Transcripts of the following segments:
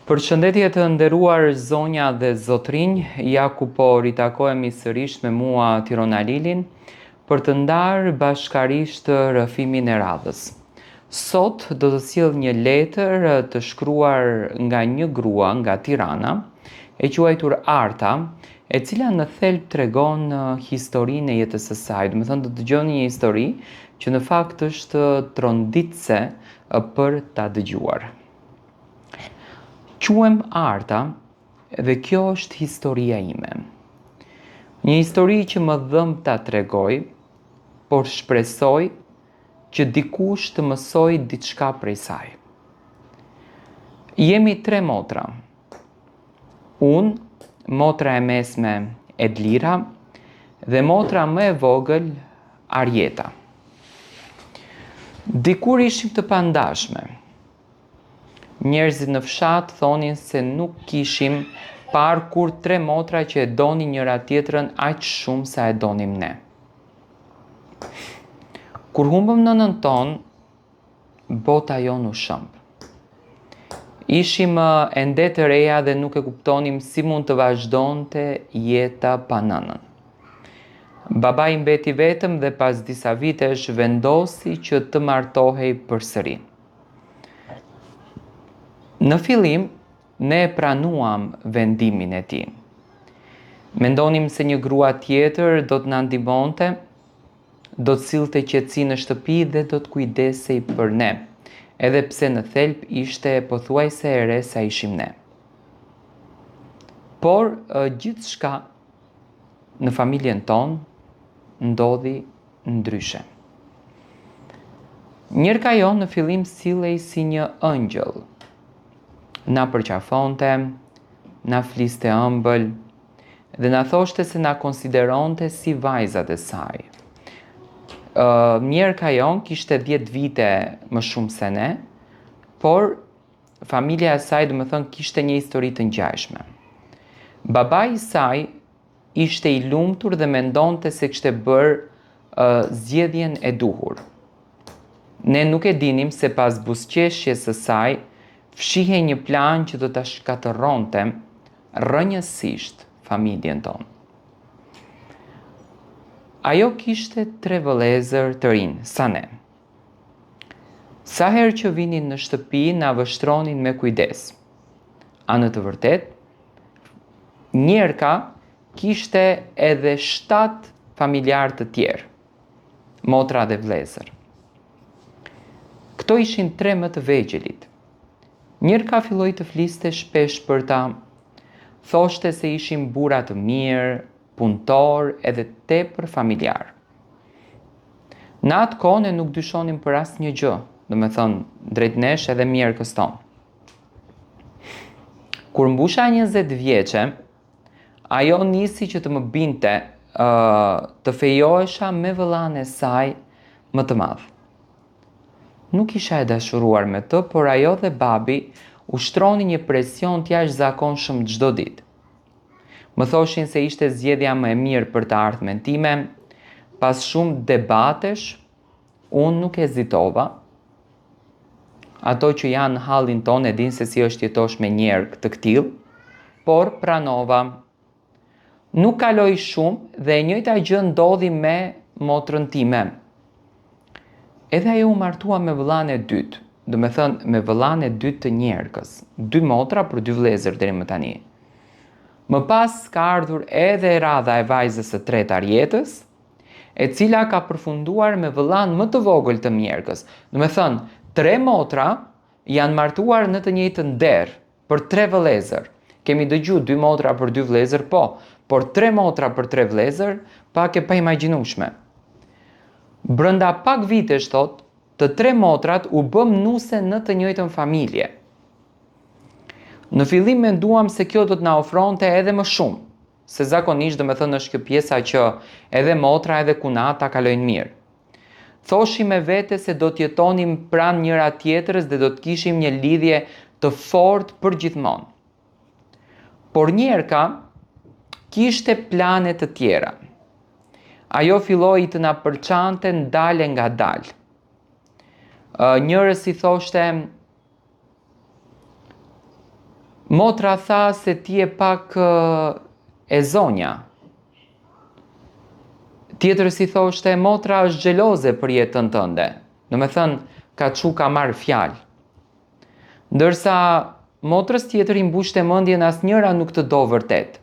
Përshëndetje të nderuar zonja dhe zotrinj, ja ku po ritakohemi sërish me mua Tiron Alilin për të ndarë bashkarisht rrëfimin e radhës. Sot do të sjell një letër të shkruar nga një grua nga Tirana, e quajtur Arta, e cila në thelb tregon historinë e jetës së saj. Domethënë do të dëgjoni një histori që në fakt është tronditëse për ta dëgjuar. Quhem Arta dhe kjo është historia ime. Një histori që më dhëmb ta tregoj, por shpresoj që dikush të mësojë diçka prej saj. Jemi tre motra. Unë, motra e mesme Edlira dhe motra më e vogël Arjeta. Dikur ishim të pandashme. Njerëzit në fshat thonin se nuk kishim parë kurrë tre motra që e donin njëra-tjetrën aq shumë sa e donim ne. Kur humbëm nënën tonë, bota jonë u shëmb. Ishim ende të reja dhe nuk e kuptonim si mund të vazhdonte jeta pa nënën. Babai mbeti vetëm dhe pas disa vitesh vendosi që të martohej përsëri. Në fillim, ne e pranuam vendimin e tij. Mendonim se një grua tjetër do të na ndihmonte, do të sillte qetësi në shtëpi dhe do të kujdesej për ne, edhe pse në thelb ishte pothuajse e re sa ishim ne. Por gjithçka në familjen tonë ndodhi ndryshe. Njerka jonë në fillim sillej si një ëngjëll. Na përqafonte, na fliste ëmbël dhe na thoshte se na konsideronte si vajzat e saj. Uh, njerka jonë kishte 10 vite më shumë se ne, por familja e saj, domethënë, kishte një histori të ngjashme. Babai i saj ishte i lumtur dhe mendonte se kishte bërë uh, zgjedhjen e duhur. Ne nuk e dinim se pas buzëqeshjes së saj fshihej një plan që do ta shkatërronte rrënjësisht familjen tonë. Ajo kishte tre vëllezër të rinj, sa ne. Sa herë që vinin në shtëpi, na vështronin me kujdes. A në të vërtetë, Njerka kishte edhe 7 familjarë të tjerë, motra dhe vëllezër. Këto ishin tre më të vegjëlit. Njerka filloi të fliste shpesh për ta, thoshte se ishin burra të mirë, punëtorë edhe tepër familjarë. Në atë kohë ne nuk dyshonim për asnjë gjë, domethënë, drejt nesh edhe mjerkës tonë. Kur mbusha 20 vjeçe, ajo nisi që të më bindte uh, të fejohesha me vëllanë e saj më të madh. Nuk isha e dashuruar me të, por ajo dhe babi ushtronin një presion të jashtëzakonshëm çdo ditë. Më thoshin se ishte zgjedhja më e mirë për të ardhmen time. Pas shumë debatesh, unë nuk hezitova. Ato që janë në hallin tonë e dinë se si është jetosh me njerkë të këtillë, por pranova. Nuk kaloi shumë dhe e njëjta gjë ndodhi me motrën time. Edhe ajo u martua me vëllanë e dytë, domethënë me vëllanë e dytë të njerkës, dy motra për dy vëllezër deri më tani. Më pas ka ardhur edhe radha e vajzës së tretë Arjetës, e cila ka përfunduar me vëllanë më të vogël të mjerkës. Domethënë, tre motra janë martuar në të njëjtën derë, për tre vëllezër. Kemi dëgju dy motra për dy vëllezër, po, por tre motra për tre vëllezër, pak e paimagjinueshme. Brenda pak vitesh, thotë, të tre motrat u bëmë nuse në të njëjtën familje. Në fillim menduam se kjo do të na ofronte edhe më shumë, se zakonisht domethënë është kjo pjesa që edhe motra edhe kunata kalojnë mirë. Thoshim me vete se do të jetonim pranë njëra tjetrës dhe do të kishim një lidhje të fortë përgjithmonë. Por njerka kishte plane të tjera. Ajo filloi të na përçante dalëngadalë. Njërës i thoshte. Motra tha se ti je pak e zonja. Tjetrës i thoshte, motra është xheloze për jetën tënde. Domethënë, ka çu ka marrë fjalë. Ndërsa, motrës tjetër i mbushte mendjen asnjëra nuk të do vërtet.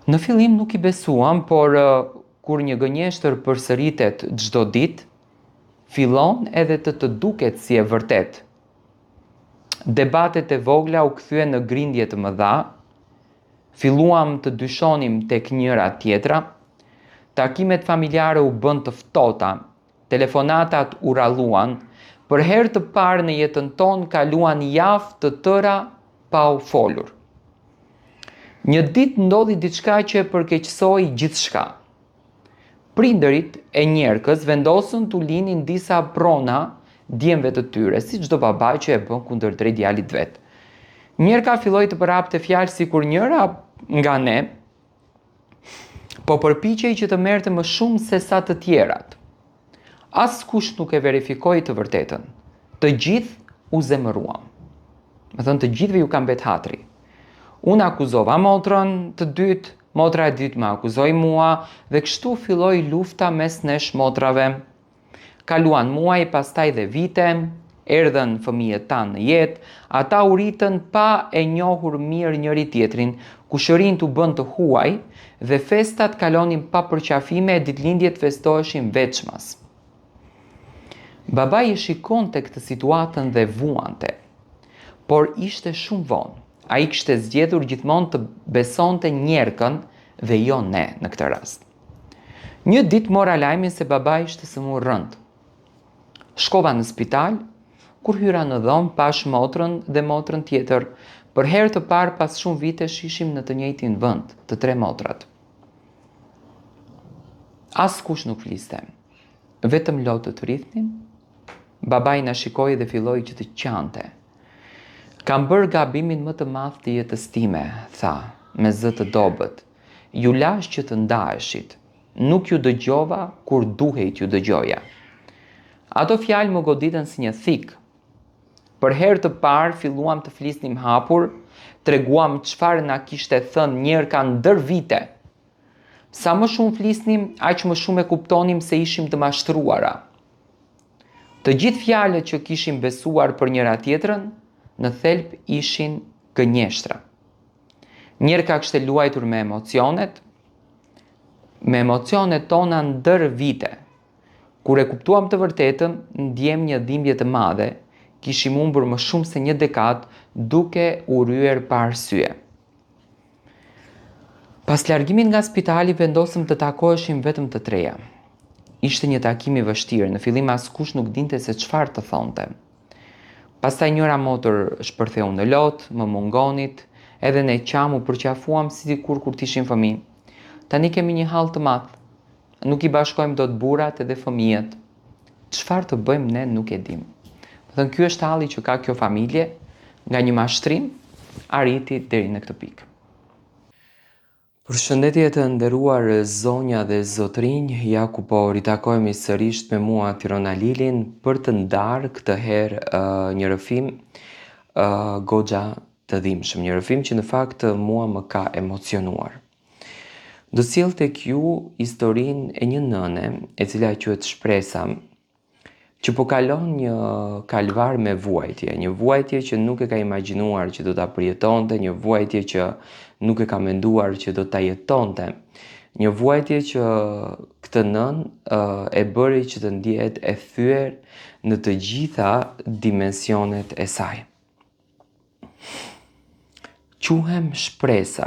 Në fillim nuk i besuam, por kur një gënjeshtër përsëritet çdo ditë, fillon edhe të të duket si e vërtetë. Debatet e vogla u kthyen në grindje të mëdha, filluam të dyshonim tek njëra tjetra, takimet familjare u bënë të ftohta, telefonatat u rralluan, për herë të parë në jetën tonë kaluan javë të tëra pa u folur. Një ditë ndodhi diçka që e përkeqësoi gjithçka. Prindërit e Njerkës vendosën t'u linin disa prona djemve të tyre, si çdo baba që e bën kundërdrejt djalit të vet. Njerka filloi të përhapte fjalë sikur njëra nga ne po përpiqej që të merrte më shumë se sa të tjerat. Askush nuk e verifikoi të vërtetën. Të gjithë u zemëruam. Domethënë të gjithëve ju ka mbet hatri. Unë akuzova motrën të dytë, motra e dytë më akuzoi mua dhe kështu filloi lufta mes nesh motrave. Kaluan muaj, pastaj dhe vite, erdhën fëmijët tanë në jetë, ata u rritën pa e njohur mirë njëri-tjetrin, kushërinjtë u bënë të huaj dhe festat kalonin pa përqafime e ditëlindjet festoheshin veçmas. Babai e shikonte këtë situatën dhe vuante. Por ishte shumë vonë. Ai kishte zgjedhur gjithmonë të besonte Njerkën dhe jo ne në këtë rast. Një ditë mora lajmin se babai ishte sëmurë rëndë. Shkova në spital, kur hyra në dhomë pashë motrën dhe motrën tjetër. Për herë të parë pas shumë vitesh ishim në të njëjtin vend, të tre motrat. Askush nuk fliste. Vetëm lotët rridhnin. Babai na shikoi dhe filloi që të qante. Kam bërë gabimin më të madh të jetës time, tha, me zë të dobët. Ju lashë që të ndaheshit. Nuk ju dëgjova kur duhej t'ju dëgjoja. Ato fjalë më goditën si një thikë. Për herë të parë filluam të flisnim hapur, treguam çfarë na kishte thënë Njerka ndër vite. Sa më shumë flisnim, aq më shumë e kuptonim se ishim të mashtruara. Të gjithë fjalët që kishim besuar për njëra-tjetrën, në thelb ishin gënjeshtra. Njerka kishte luajtur me emocionet, me emocionet tona ndër vite. Kur e kuptuam të vërtetën, ndjemë një dhimbje të madhe, kishim humbur më shumë se një dekadë duke urryer pa arsye. Pas largimit nga spitali vendosëm të takoheshim vetëm të treja. Ishte një takim i vështirë, në fillim askush nuk dinte se çfarë të thonte. Pastaj njëra motër shpërtheu në lot, më mungonit, edhe ne qamë u përqafuam si dikur kur të ishim fëmijë. Tani kemi një hall të madh. Nuk i bashkojmë dot burrat edhe fëmijët. Çfarë të bëjmë ne nuk e dimë. Domethënë ky është halli që ka kjo familje nga një mashtrim arriti deri në këtë pikë. Përshëndetje të nderuar zonja dhe zotërinj, ja ku po ritakohemi sërisht me mua Tiron Alilin për të ndarë këtë herë uh, një rrëfim uh, goxha të dhimbshëm, një rrëfim që në fakt mua më ka emocionuar. Do sjell tek ju historinë e një nëne, e cila quhet Shpresa, që po kalon një kalvar me vuajtje, një vuajtje që nuk e ka imagjinuar që do ta përjetonte, një vuajtje që nuk e ka menduar që do ta jetonte, një vuajtje që këtë nënë e bëri që të ndjehet e thyer në të gjitha dimensionet e saj. Quhem Shpresa.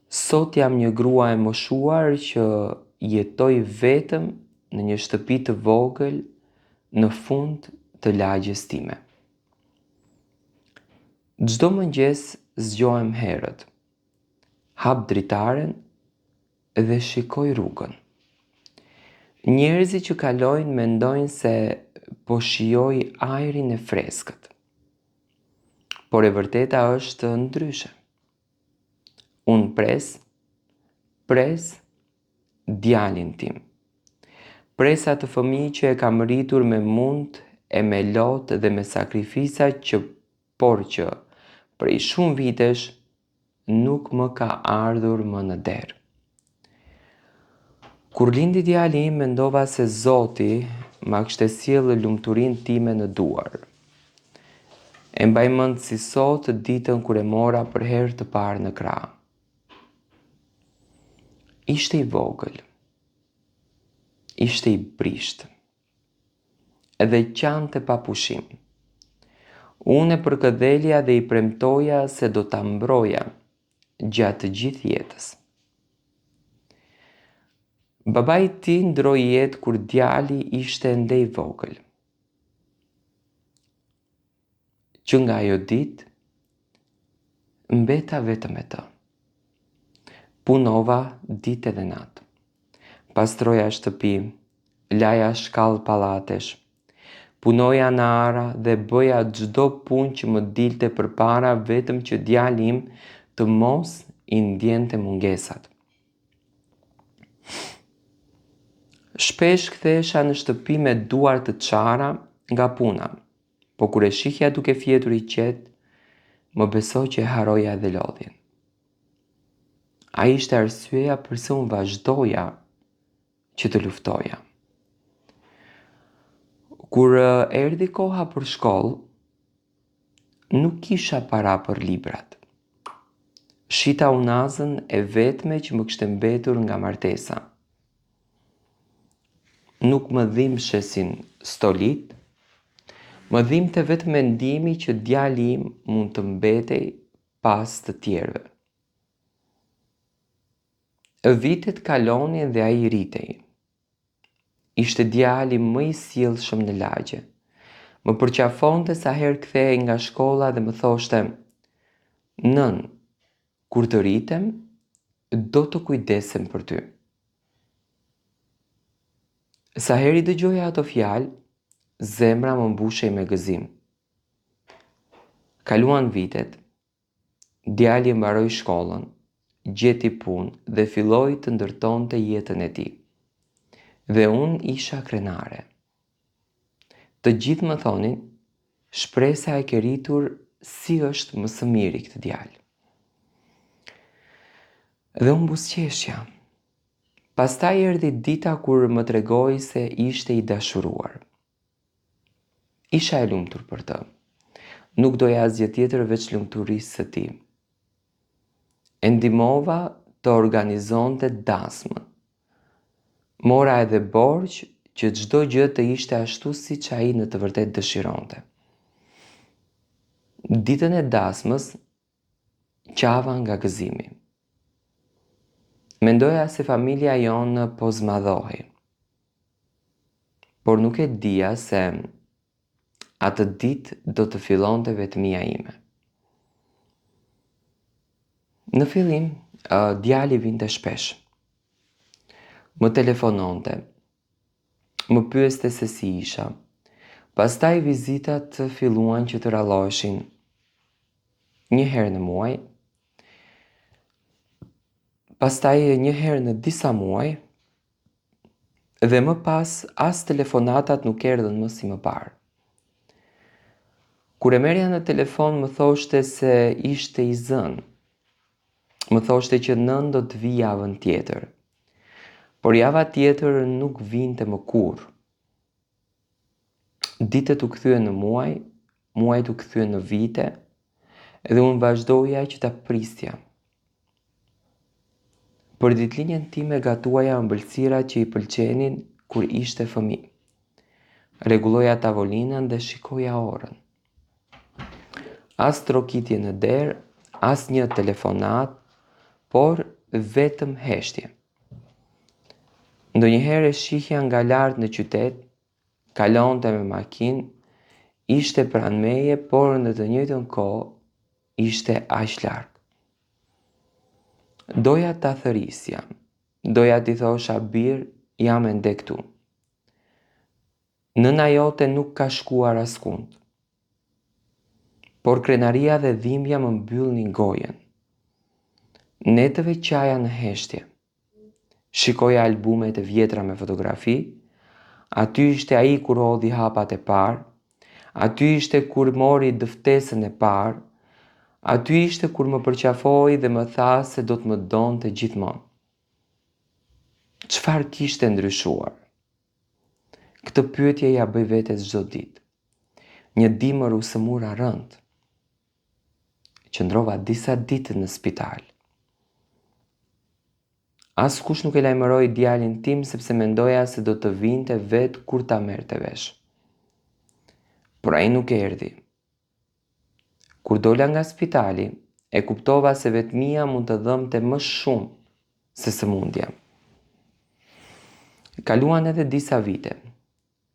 Sot jam një grua e moshuar që jetoj vetëm në një shtëpi të vogël në fund të lagjes time. Çdo mëngjes zgjohem herët. Hap dritaren dhe shikoj rrugën. Njerëzit që kalojnë mendojnë se po shijoj ajrin e freskët. Por e vërteta është ndryshe. Unë pres, pres djalin tim. Pres atë fëmijë që e kam rritur me mund e me lot dhe me sakrifica që por që prej shumë vitesh nuk më ka ardhur më në derë. Kur lindi djali im mendova se Zoti ma kishte sjellë lumturinë time në duar. E mbaj mend si sot ditën kur e mora për herë të parë në krahë. Ishte i vogël. Ishte i brishtë. Dhe qante pa pushim. Unë e përkëdhelja dhe i premtoja se do ta mbroja gjatë të gjithë jetës. Babai i tij ndërroi jetë kur djali ishte ende i vogël. Që nga ajo ditë, mbeta vetëm me të. Punova ditë edhe natë. Pastroja shtëpi, laja shkallë pallatesh, punoja në ara dhe bëja çdo punë që më dilte përpara vetëm që djali im të mos i ndjente mungesat. Shpesh kthehesha në shtëpi me duar të çara nga puna, po kur e shihja duke fjetur i qetë, më beso që e harroja edhe lodhjen. Ai ishte arsyeja përse unë vazhdoja që të luftoja. Kur erdhi koha për shkollë, nuk kisha para për librat. Shita unazën e vetme që më kishte mbetur nga martesa. Nuk më dhimbseshin stolitë, më dhimbte vetëm mendimi që djali im mund të mbetej pas të tjerëve. Vitet kalonin dhe ai rritej. Ishte djali më i sjellshëm në lagje. Më përqafonte sa herë kthehej nga shkolla dhe më thoshte, Nënë, Kur të rritem, do të kujdesem për ty. Sa herë i dëgjoja ato fjalë, zemra më mbushej me gëzim. Kaluan vitet, djali mbaroi shkollën, gjeti punë dhe filloi të ndërtonte jetën e tij. Dhe unë isha krenare. Të gjithë më thonin, Shpresa e ke rritur si është më së miri këtë djalë. Dhe unë buzëqeshja. Pastaj erdhi dita kur më tregoi se ishte i dashuruar. Isha e lumtur për të. Nuk doja asgjë tjetër veç lumturisë së tij. E ndihmova të organizonte dasmën. Mora edhe borxh që çdo gjë të ishte ashtu siç ai në të vërtetë dëshironte. Ditën e dasmës qava nga gëzimi. Mendoja se familja jonë po zmadhohej. Por nuk e dija se atë ditë do të fillonte vetmia ime. Në fillim, djali vinte shpesh. Më telefononte, më pyeste se si isha. Pastaj vizitat filluan që të rralloheshin një herë në muaj, pastaj një herë në disa muaj, dhe më pas as telefonatat nuk erdhën më si më parë. Kur e merrja në telefon më thoshte se ishte i zënë. Më thoshte që nënë do të vij javën tjetër. Por java tjetër nuk vinte më kurrë. Ditët u kthyen në muaj, muajt u kthyen në vite dhe unë vazhdoja që ta prisja. Për ditëlindjen time gatuaja ëmbëlsira që i pëlqenin kur ishte fëmijë. Rregulloja tavolinën dhe shikoja orën. As trokitje në derë, as një telefonatë, por vetëm heshtje. Ndonjëherë e shihja nga lart në qytet, kalonte me makinë, ishte pranë meje, por në të njëjtën kohë ishte aq larg. Doja ta thërrisja, doja t'i thosha bir, jam ende këtu. Nëna jote nuk ka shkuar askund. Por krenaria dhe dhimbja më mbyllnin gojën. Netëve qaja në heshtje. Shikoja albumet e vjetra me fotografi. Aty ishte ai kur hodhi hapat e parë. Aty ishte kur mori dëftesën e parë, aty ishte kur më përqafoi dhe më tha se do të më donte gjithmonë. Çfarë kishte ndryshuar? Këtë pyetje ia bëj vetes çdo ditë. Një dimër u sëmura rëndë. Qëndrova disa ditë në spital. Askush nuk e lajmëroi djalin tim sepse mendoja se do të vinte vetë kur ta merrte vesh. Por ai nuk erdhi. Kur dola nga spitali, e kuptova se vetmia mund të dhëmbte më shumë se sëmundja. Kaluan edhe disa vite.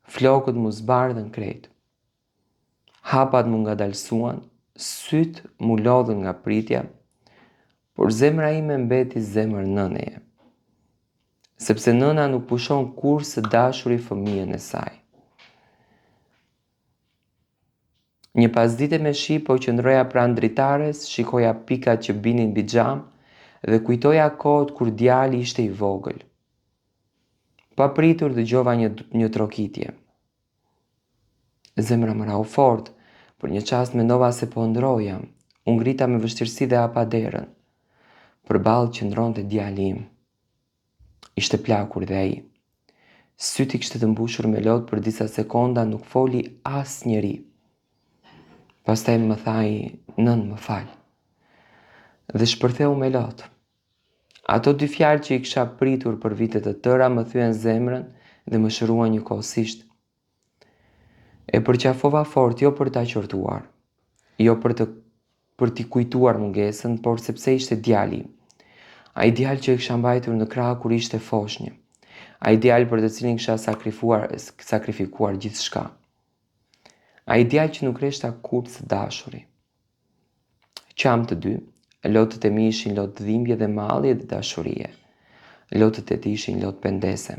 Flokët m'u zbardhën krejt. Hapat m'u ngadalësuan, sytë m'u lodhën nga pritja, por zemra ime mbeti zemër nëneje. Sepse nëna nuk pushon kurrë së dashuri fëmijën e saj. Një pasdite me shi po qëndroja pranë dritares, shikoja pikat që binin mbi xham dhe kujtoja kohët kur djali ishte i vogël. Papritur dëgjova një, një trokitje. Zemra më rrahu fort, për një çast mendova se po ëndërroja. U ngrita me vështirësi dhe hapa derën. Përballë qëndronte djali im. Ishte plakur dhe ai. Sytë i kishte të mbushur me lot për disa sekonda nuk foli asnjeri. Pastaj më tha ai, nënë më fal. Dhe shpërtheu me lot. Ato dy fjalë që i kisha pritur për vite të tëra më thyen zemrën dhe më shëruan njëkohësisht. E përqafova fort jo për ta qortuar, jo për të për t'i kujtuar mungesën, por sepse ishte djali. Ai djalë që e kisha mbajtur në krahë kur ishte foshnjë. Ai djalë për të cilin kisha sakrifuar, sakrifikuar gjithçka. Ai djalë që nuk reshta kurrë së dashuri. Qamë të dy, lotët e mi ishin lot dhimbje dhe malli dhe dashurie. Lotët e tij ishin lot pendese.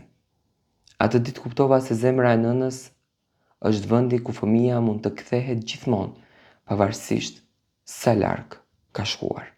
Atë ditë kuptova se zemra e nënës është vendi ku fëmija mund të kthehet gjithmonë, pavarësisht sa larg ka shkuar.